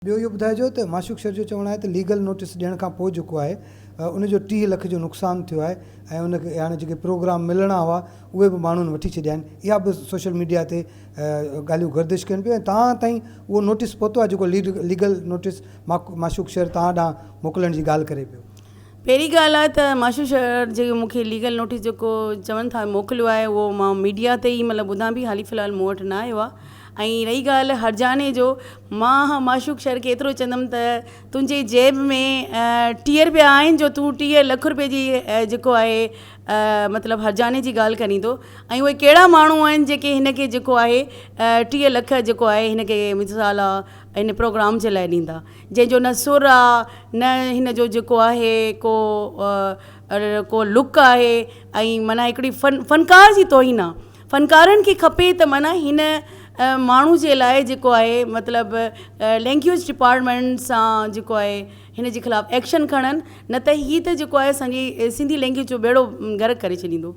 ٻيو اهو ٻڌائجو ته معشوق شر جو چوڻ آهي ته ليگل نوٽيس ڏيڻ کان پوء جيڪو آهي ان جو 30 لک جو نقصان ٿيو آهي ۽ ان کي هاڻي جيڪي پروگرام ملڻا هئا اهي به ماڻهن وٺي ڇڏيا آهن اها به سوشل ميڊيا تي ڳالهيون گردش ڪن پيون ۽ توهان تائين اهو نوٽيس پهتو آهي جيڪو ليگل نوٽيس معشوق شر توهان ڏانهن موڪلڻ جي ڳالهه ڪري پيو. پهرين ڳالهه آهي ته معشوق شر جيڪو مون کي ليگل نوٽيس جيڪو چون ٿا موڪليو آهي اهو مان ميڊيا تي ئي مطلب ٻڌان پئي حالي في الحال مون وٽ نه آيو آهي ۽ رهي ڳالهه هرجاني جو مان معشوق شر کي ايترو چوندم ته تنهنجي جيب ۾ 30 رپيا آهن جو تون 30 لک رپئي جي جيڪو آهي مطلب هرجاني جي ڳالهه ڪرين ٿو ۽ اهي ڪهڙا ماڻهو آهن جيڪي هن کي جيڪو آهي 30 لک جيڪو آهي هن کي مثال آ هن پروگرام جي لاء ڏيندا جنهن جو نه سر آ نه هن جو جيڪو آهي ڪو ڪو لڪ آهي ۽ معنيٰ هڪڙي فن فنڪار جي توهين آ فنڪارن کي کپي ته معنيٰ هن ماڻهو جي لاء جيڪو آهي مطلب لينگيوج ڊپارٽمينٽ سان جيڪو آهي هن جي خلاف ايڪشن کڻن نه ته هي ته جيڪو آهي اسان جي سنڌي لينگيوج جو ٻيڙو غرق ڪري ڇڏيندو.